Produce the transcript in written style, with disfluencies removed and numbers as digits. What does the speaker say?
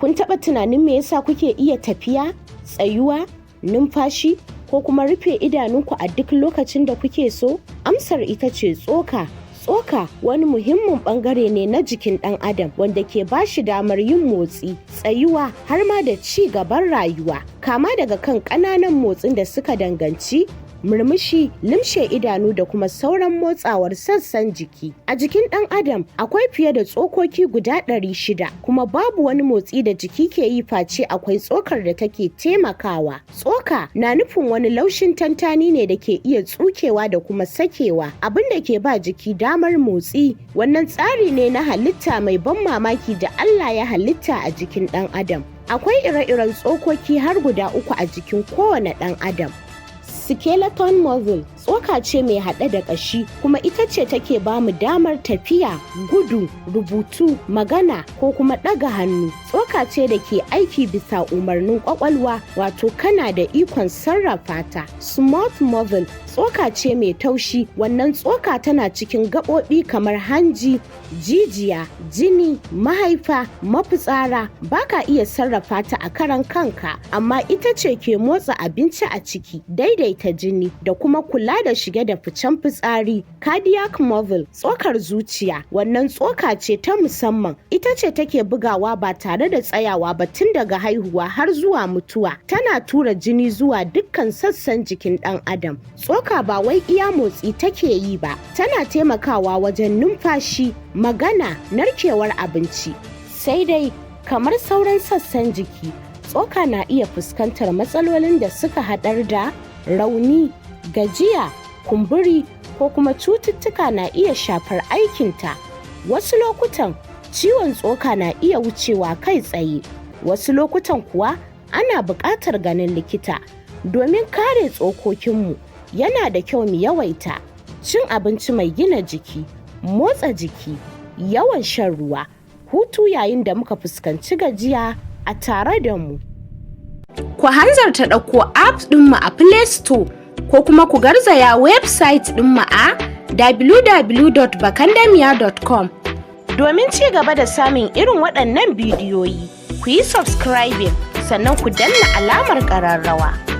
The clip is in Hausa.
Kun taɓa tunanin me yasa kuke iya tafiya, tsayuwa, numfashi ko kuma rufe idanunku a duk lokacin da kuke so? Amsar ita ce tsoka. Tsoka wani muhimmin bangare ne na jikin ɗan adam wanda ke ba shi damar yin motsi, tsayuwa har ma da ci gaban rayuwa. Kama daga kan ƙananan motsin da suka danganci murmushi, limshe idanu da kuma sauran motsawar sassan jiki. A jikin ɗan adam akwai fiye da tsokoki guda 600, kuma babu wani motsi da jiki ke yi face akwai tsokar da take taimakawa. Tsoka na nufin wani laushin tantani ne da ke iya tsukewa da kuma sakewa, abin da ke ba jiki damar motsi. Wannan tsari ne na halitta mai ban mamaki da Allah ya halitta a jikin ɗan adam. Akwai ire-iren tsokoki har guda uku a jikin kowane ɗan adam. Skeleton muscle tsoka ce mai haɗe da ƙashi, kuma ita ce take ba mu damar tafiya, gudu, rubutu, magana ko kuma ɗaga hannu. Tsoka ce da ke aiki bisa umarnin ƙwaƙwalwa, wato kana da ikon sarrafa ta. Smooth muscle tsoka ce mai taushi. Wannan tsoka tana cikin gaɓoɓi kamar hanji, jijiya, jini, mahaifa, mafitsara. Baka iya sarrafa ta a karan kanka, amma ita ce ke motsa abinci a ciki, daidaita jini da kuma kula da shige da ficen fitsari. Cardiac muscle, tsokar zuciya, wannan tsoka ce ta musamman. Ita ce take bugawa ba tare da tsayawa ba tun daga haihuwa har zuwa mutuwa. Tana tura jini zuwa dukkan sassan jikin ɗan adam. Tsoka ba wai iya motsi take yi ba, tana taimakawa wajen numfashi, magana, narkewar abinci. Sai dai kamar sauran sassan jiki, tsoka na iya fuskantar matsalolin da suka haɗar da rauni, gajiya, kumburi ko kuma cututtuka na iya shafar aikinta. Wasu lokutan ciwon tsoka na iya wucewa kai tsaye, wasu lokutan kuwa ana buƙatar ganin likita. Domin kare tsokokinmu, yana da kyau mu yawaita cin abinci mai gina jiki, motsa jiki, yawan shan ruwa, hutu yayin da muka fuskanci gajiya a tare da mu. Ku hanzarta ɗauko app ɗinmu a Play Store ko kuma ku garzaya website ɗinmu a www.bakandamiya.com domin ci gaba da samun irin waɗannan bidiyoyi. Ku yi subscribing, sannan ku danna alamar ƙararrawa.